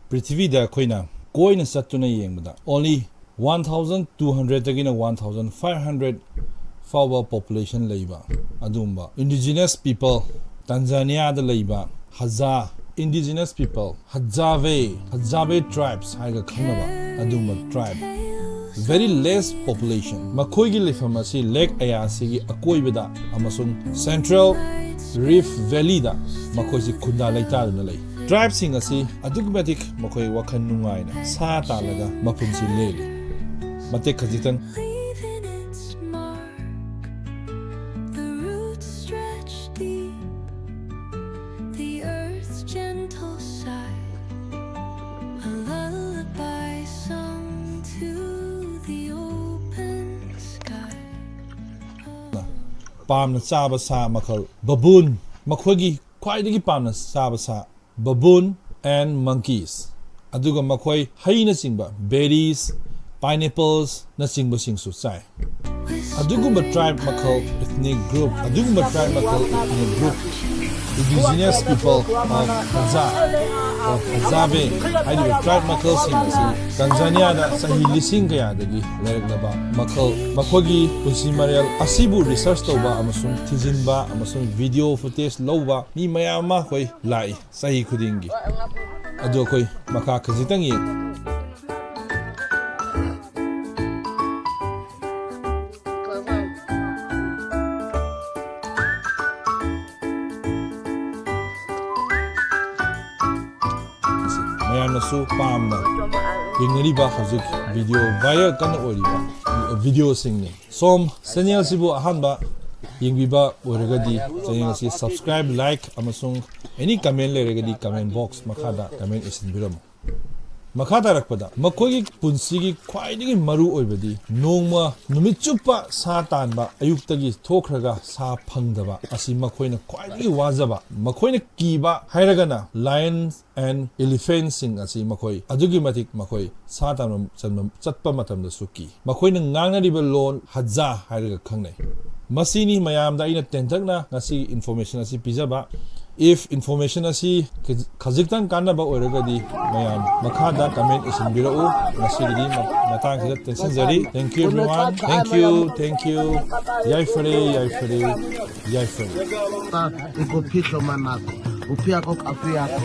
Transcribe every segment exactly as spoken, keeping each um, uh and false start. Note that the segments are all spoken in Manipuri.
ꯄ꯭ꯔꯤꯊꯤꯕꯤꯗ ꯑꯩꯈꯣꯏꯅ ꯀꯣꯏꯅ ꯆꯠꯇꯨꯅ ꯌꯦꯡꯕꯗ only one thousand two hundred ꯗꯒꯤꯅ one thousand five hundred ꯐꯥꯎꯕ population ꯂꯩꯕ ꯑꯗꯨꯒꯨꯝꯕ indigenous people, ꯇꯥꯟꯖꯥꯅꯤꯌꯥꯗ ꯂꯩꯕ ꯍꯖꯥ indigenous people, ꯍꯖꯥꯕꯦ, ꯍꯖꯥꯕꯦ tribes ꯍꯥꯏꯔꯒ ꯈꯪꯅꯕ ꯑꯗꯨꯒꯨꯝꯕ tribe, very less population, ꯃꯈꯣꯏꯒꯤ ꯂꯩꯐꯝ ꯑꯁꯤ ꯂꯦꯛ ꯑꯌꯥꯁꯤꯒꯤ ꯑꯀꯣꯏꯕꯗ ꯑꯃꯁꯨꯡ Central Rift Valleyꯗ ꯃꯈꯣꯏꯁꯤ ꯈꯨꯟꯗꯥ ꯂꯩꯇꯥꯗꯨꯅ ꯂꯩ꯫ Tribeꯁꯤꯡ ꯑꯁꯤ ꯑꯗꯨꯛꯀꯤ ꯃꯇꯤꯛ ꯃꯈꯣꯏ ꯋꯥꯈꯜ ꯅꯨꯡꯉꯥꯏꯅ ꯁꯥ ꯇꯥꯜꯂꯒ ꯃꯄꯨꯟꯁꯤ ꯂꯦꯜꯂꯤ꯫ ꯃꯇꯦꯛ ꯈꯖꯤꯛꯇꯪ꯫ Leaving its mark. The roots stretch deep. The earth's gentle sigh. A lullaby sung to the open sky. ꯄꯥꯝꯅ ꯆꯥꯕ ꯁꯥ ꯃꯈꯜ baboon, ꯃꯈꯣꯏꯒꯤ ꯈ꯭ꯋꯥꯏꯗꯒꯤ ꯄꯥꯝꯅ ꯆꯥꯕ ꯁꯥ baboon and monkeys, ꯑꯗꯨꯒ ꯃꯈꯣꯏ ꯍꯩꯅꯆꯤꯡꯕ berries, pineapples ꯅꯆꯤꯡꯕꯁꯤꯡꯁꯨ ꯆꯥꯏ꯫ ꯑꯗꯨꯒꯨꯝꯕ tribe ꯃꯈꯜ, ethnic group, ꯑꯗꯨꯒꯨꯝꯕ tribe ꯃꯈꯜ, ethnic group, indigenous people of Hadza or Hadzabe ꯍꯥꯏꯔꯤꯕ tribe ꯃꯈꯜꯁꯤꯡ ꯑꯁꯤ ꯇꯥꯟꯖꯥꯅꯤꯌꯥꯗ ꯆꯍꯤ ꯂꯤꯁꯤꯡ ꯀꯌꯥꯗꯒꯤ ꯂꯩꯔꯛꯂꯕ ꯃꯈꯜ꯫ ꯃꯈꯣꯏꯒꯤ ꯄꯨꯟꯁꯤ ꯃꯔꯦꯜ ꯑꯁꯤꯕꯨ research ꯇꯧꯕ ꯑꯃꯁꯨꯡ ꯊꯤꯖꯤꯟꯕ ꯑꯃꯁꯨꯡ video footage ꯂꯧꯕ ꯃꯤ ꯃꯌꯥꯝ ꯑꯃ ꯑꯩꯈꯣꯏ ꯂꯥꯛꯏ ꯆꯍꯤ ꯈꯨꯗꯤꯡꯒꯤ꯫ ꯑꯗꯨ ꯑꯩꯈꯣꯏ ꯃꯈꯥ ꯈꯖꯤꯛꯇꯪ ꯌꯦꯡ꯫ ꯃꯌꯥꯝꯅꯁꯨ ꯄꯥꯝꯅ ꯌꯦꯡꯅꯔꯤꯕ, ꯍꯧꯖꯤꯛ video viral ꯀꯟꯅ ꯑꯣꯏꯔꯤꯕ videoꯁꯤꯡꯅꯤ꯫ ꯁꯣꯝ channelꯁꯤꯕꯨ ꯑꯍꯥꯟꯕ ꯌꯦꯡꯕꯤꯕ ꯑꯣꯏꯔꯒꯗꯤ channel ꯑꯁꯤ subscribe, like ꯑꯃꯁꯨꯡ any comment ꯂꯩꯔꯒꯗꯤ comment box ꯃꯈꯥꯗ comment ꯏꯁꯤꯟꯕꯤꯔꯝꯃꯨ꯫ ꯃꯈꯥ ꯇꯥꯔꯛꯄꯗ ꯃꯈꯣꯏꯒꯤ ꯄꯨꯟꯁꯤꯒꯤ ꯈ꯭ꯋꯥꯏꯗꯒꯤ ꯃꯔꯨ ꯑꯣꯏꯕꯗꯤ ꯅꯣꯡꯃ ꯅꯨꯃꯤꯠ ꯆꯨꯞꯄ ꯁꯥ ꯇꯥꯟꯕ, ꯑꯌꯨꯛꯇꯒꯤ ꯊꯣꯛꯈ꯭ꯔꯒ ꯁꯥ ꯐꯪꯗꯕ ꯑꯁꯤ ꯃꯈꯣꯏꯅ ꯈ꯭ꯋꯥꯏꯗꯒꯤ ꯋꯥꯖꯕ꯫ ꯃꯈꯣꯏꯅ ꯀꯤꯕ ꯍꯥꯏꯔꯒꯅ lions and elephantꯁꯤꯡ ꯑꯁꯤ ꯃꯈꯣꯏ ꯑꯗꯨꯛꯀꯤ ꯃꯇꯤꯛ ꯃꯈꯣꯏ ꯁꯥ ꯇꯥꯟꯕ ꯆꯟꯕ, ꯆꯠꯄ ꯃꯇꯝꯗꯁꯨ ꯀꯤ꯫ ꯃꯈꯣꯏꯅ ꯉꯥꯡꯅꯔꯤꯕ ꯂꯣꯟ ꯍꯖꯥ ꯍꯥꯏꯔꯒ ꯈꯪꯅꯩ꯫ ꯃꯁꯤꯅꯤ ꯃꯌꯥꯝꯗ ꯑꯩꯅ ꯇꯦꯟꯇꯛꯅ ꯉꯁꯤꯒꯤ information ꯑꯁꯤ ꯄꯤꯖꯕ꯫ If information ꯑꯁꯤ ꯈꯖꯤꯛꯇꯪ ꯀꯥꯟꯅꯕ ꯑꯣꯏꯔꯒꯗꯤ ꯃꯌꯥꯝ ꯃꯈꯥꯗ comment ꯏꯁꯤꯟꯕꯤꯔꯛꯎ꯫ ꯉꯁꯤꯒꯤꯗꯤ ꯃꯇꯥꯡꯁꯤꯗ ꯇꯦꯟꯁꯤꯟꯖꯔꯤ꯫ Thank you everyone. Thank you, thank you. ꯌꯥꯏꯐꯔꯦ, ꯌꯥꯏꯐꯔꯦ, ꯌꯥꯏꯐꯔꯦ꯫ Iko piso manako. Upia ko apia ko.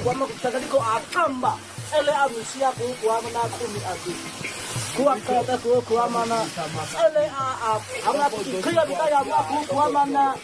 Ele a misia ku kuamana kumi ati. Kuakata ku kuamana. Ele a a. Anga ku kria bita ya ku kuamana.